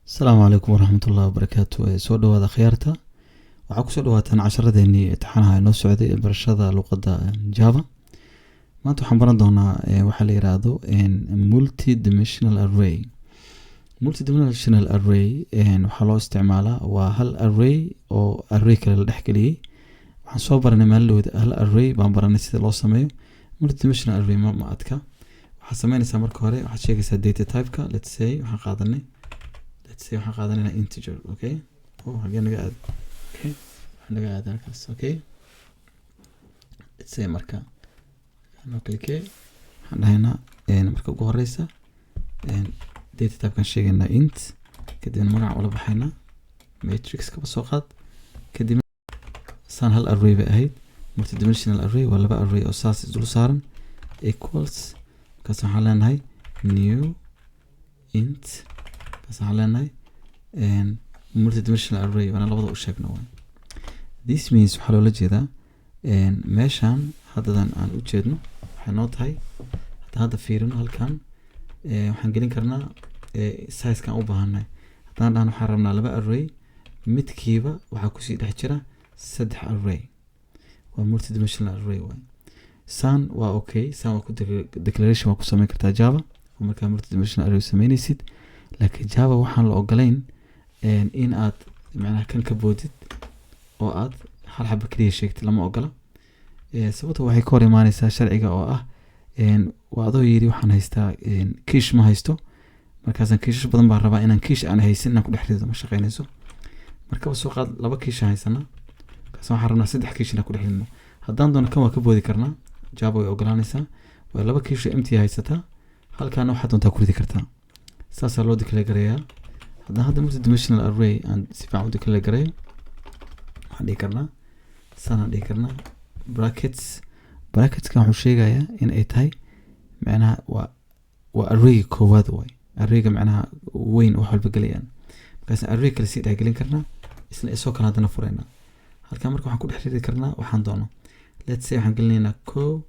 Asalaamu calaykum waraxmatullahi wabarakaatu. Soo dhawaada khiyaarta. Waxaa kusoo dhawaataan casharadeenii imtixaanaha inoo socday ee barashada luqadda Java. Maanta waxaan baran doonaa waxaa la yiraahdo multidimensional array. Multidimensional array waxaa loo isticmaalaa waa hal array oo array kale la dhexgeliyey. Waxaan soo baranay maalin dhowd hal array baan baranay sida loo sameeyo. Multidimensional array ma adka. Waxaad sameynaysaa, marka hore waxaad sheegaysaa data type-ka. Let's say waxaan qaadanaynaa integer. Okay, oh, xagee naga aad? Okay, waxaa naga aad halkaas. Okay, let's say marka noo click. Waxaan dhahaynaa marka ugu horeysa data type-kan sheegaynaa int, kadibna magaca ula baxaynaa matrix, kaba soo qaad. Kadib saan hal array bay ahayd. Multidimensional array waa laba array oo saas isdul saaran. Equals, markaas waxaan leenahay new int, markaas waxaan leenahay multidimensional array, waana labada u sheegno waay. This means waxaa loola jeedaa meeshan haddadan aan u jeedno waxay noo tahay, haddaan hadda fiirino halkan, waxaan gelin karnaa sizekan u baahannahay. Haddaan dhahno waxaan rabnaa laba array, midkiiba waxaa kusii dhex jira saddex array, waa multidimensional array waay. San waa okay, san waa ku declaration waa ku sameyn kartaa Java oo markaa multidimensional array sameynaysid. Laakiin Java waxaan la ogolayn in aad macnaha kan ka boodid oo aad hal xaba keliya sheegtid, lama ogola. Sababta waxay ka hor imaaneysaa sharciga oo ah waa adoo yiri waxaan haystaa kiish ma haysto, markaasaan kiishash badan baan rabaa inaan kiish aan haysan inaan ku dhex rido, ma shaqeynayso. Markaba soo qaad laba kiish aan haysanaa, markaas waxaan rabnaa saddex kiish inaan ku dhex ridno. Haddaan doono kan waa ka boodi karnaa, Java way ogolaanaysaa. Waa laba kiish oo empty haysataa, halkaana waxaad doontaa ku ridi kartaa. Saasaa loo declare gareeyaa. Haddaan hadda multidimensional array aan si fiican u declare gareeyo, waxaan dhihi karnaa saanaan dhihi karnaa brackets. Bracketskan wuxuu sheegayaa in ay tahay macnaha waa arrayga koowaad waay, arrayga macnaha weyn wax walba gelayaan. Markaas array kale sii dhexgelin karnaa, isla isoo kale haddana furaynaa halkan. Marka waxaan ku dhex ridi karnaa waxaan doono. Let's say waxaan gelinaynaa kow,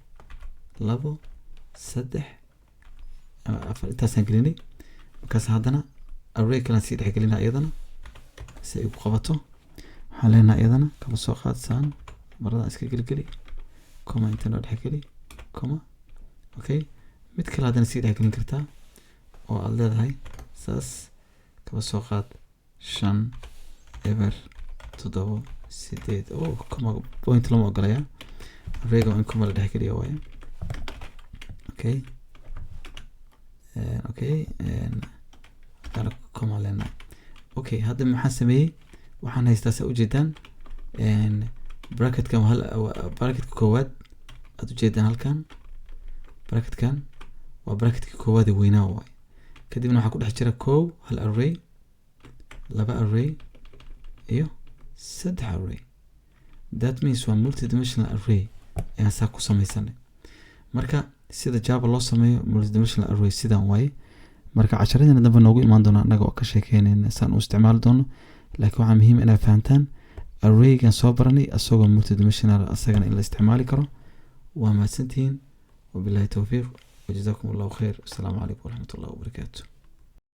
labo, saddex, afar, intaasaan gelinay. Markaas haddana array kalean sii dhexgelinaa iyadana si ay ku qabato. Waxaan leenahay iyadana kaba soo qaad saan maradaan iska gelgeli, comma inta noo dhexgeli, comma. Okay, mid kale haddana sii dhexgelin kartaa oo aad leedahay saas, kaba soo qaad 5, 0, 7, 8. Oh, comma point lama ogolaya. Arrayga waa in comma la dhexgeliya waaye. Okay, haddana comma leenahay. Okay, hadda maxaan sameeyey? Waxaan haystaa, saa ujeedaan, bracketkan hal bracketka koowaad aad ujeedaan halkan. Bracketkan waa bracketka koowaad ee weynaa waay. Kadibna waxaa ku dhex jira kow hal array, laba array iyo saddex array. That means waa multidimensional array ayaan saa ku sameysanay. Marka sida Java loo sameeyo multidimensional array sidan waaye. Marka casharadina dambe noogu imaan doona annaga oo ka sheekeynayna saan u isticmaali doono. Laakiin waxaa muhiim inaad fahantaan arraygan soo baranay asagoo multidimensional asagana in la isticmaali karo. Waa mahadsantihiin, wabillahi towfiiq, wajazaakum Allahu khayr. Asalaamu calaykum waraxmat ullahi wabarakaatu.